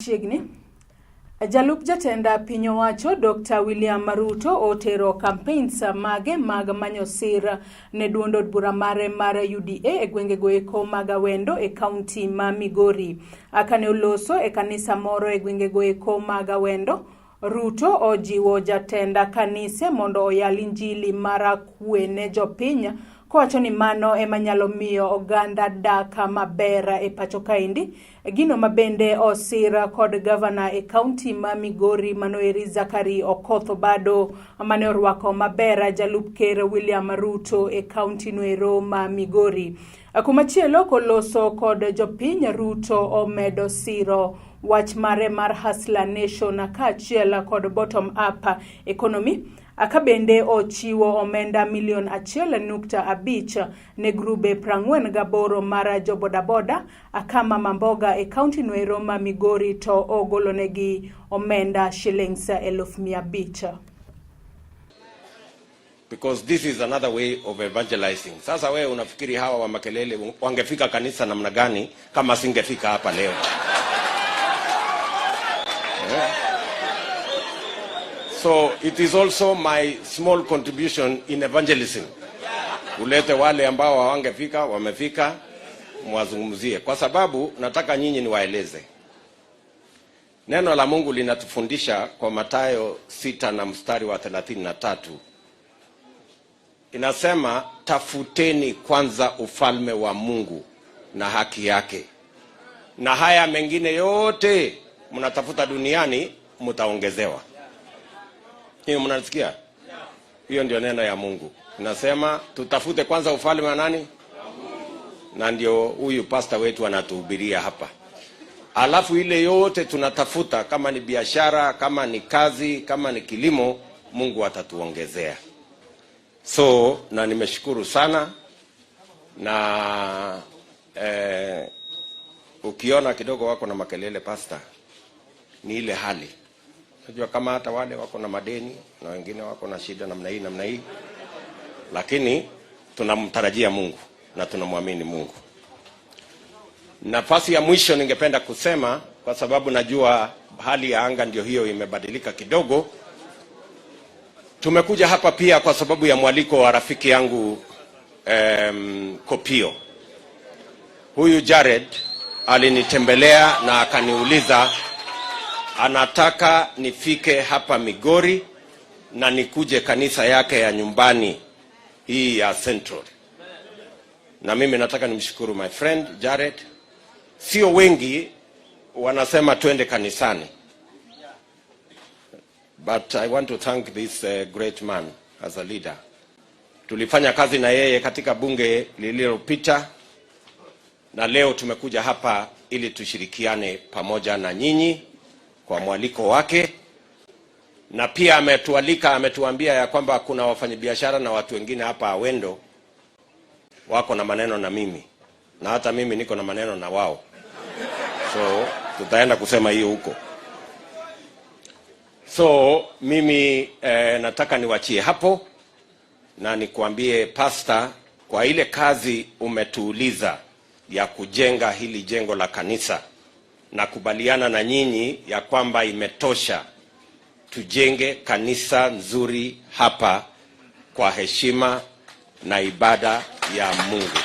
Chiegni. Jalup jatend piny owacho Dr. William Ruto otero campaigns mage mag manyo sir ne duond od bura mare mar UDA e gwengego eko mag Awendo e kaunti ma Migori. Kane oloso e kanisa moro e gwengego eko mag Awendo, Ruto ojiwo jatend kanise mondo oyal injili mar kwe ne jopiny kowacho ni mano ema nyalo miyo oganda dak maber e pacho kaendi. Gino ma bende osir kod gavana e kaunti ma Migori manoeri Zachary Okoth Obado mane orwako maber jalup ker William Ruto e kaunti noero ma Migori. Kumachielo koloso kod jopiny Ruto omedo siro wach mare mar Hustler Nation kaachiel kod bottom up economy ka bende ochiwo omenda milion 1.5 ne grube 48 mar jobodaboda ka mama mboga e kaunti noero ma Migori to ogolonegi omenda shillings 500,000. Because this is another way of evangelizing. Sasa wewe unafikiri hawa wa makelele wangefika kanisa namna gani kama singefika hapa leo? Yeah. So it is also my small contribution in evangelism. Ulete wale ambao hawangefika, wamefika, mwazungumzie, kwa sababu nataka nyinyi niwaeleze. Neno la Mungu linatufundisha kwa Mathayo 6 na mstari wa 33 inasema, tafuteni kwanza ufalme wa Mungu na haki yake, na haya mengine yote mnatafuta duniani mtaongezewa. Hiyo mnasikia? Hiyo ndio neno ya Mungu inasema, tutafute kwanza ufalme wa nani? Na ndio huyu pasta wetu anatuhubiria hapa. Alafu ile yote tunatafuta, kama ni biashara, kama ni kazi, kama ni kilimo, Mungu atatuongezea. So na nimeshukuru sana na ukiona kidogo wako na makelele pasta, ni ile hali. Unajua kama hata wale wako na madeni na wengine wako na shida namna hii namna hii, lakini tunamtarajia Mungu na tunamwamini Mungu. Nafasi ya mwisho ningependa kusema, kwa sababu najua hali ya anga ndio hiyo imebadilika kidogo. Tumekuja hapa pia kwa sababu ya mwaliko wa rafiki yangu Kopio. Huyu Jared alinitembelea na akaniuliza anataka nifike hapa Migori na nikuje kanisa yake ya nyumbani hii ya Central. Na mimi nataka nimshukuru my friend Jared. Sio wengi wanasema twende kanisani, but I want to thank this great man as a leader. Tulifanya kazi na yeye katika bunge lililopita na leo tumekuja hapa ili tushirikiane pamoja na nyinyi kwa mwaliko wake, na pia ametualika, ametuambia ya kwamba kuna wafanyabiashara na watu wengine hapa Awendo wako na maneno na mimi, na hata mimi niko na maneno na wao, so tutaenda kusema hiyo huko. So mimi nataka niwachie hapo na nikuambie pasta, kwa ile kazi umetuuliza ya kujenga hili jengo la kanisa, nakubaliana na nyinyi ya kwamba imetosha, tujenge kanisa nzuri hapa kwa heshima na ibada ya Mungu.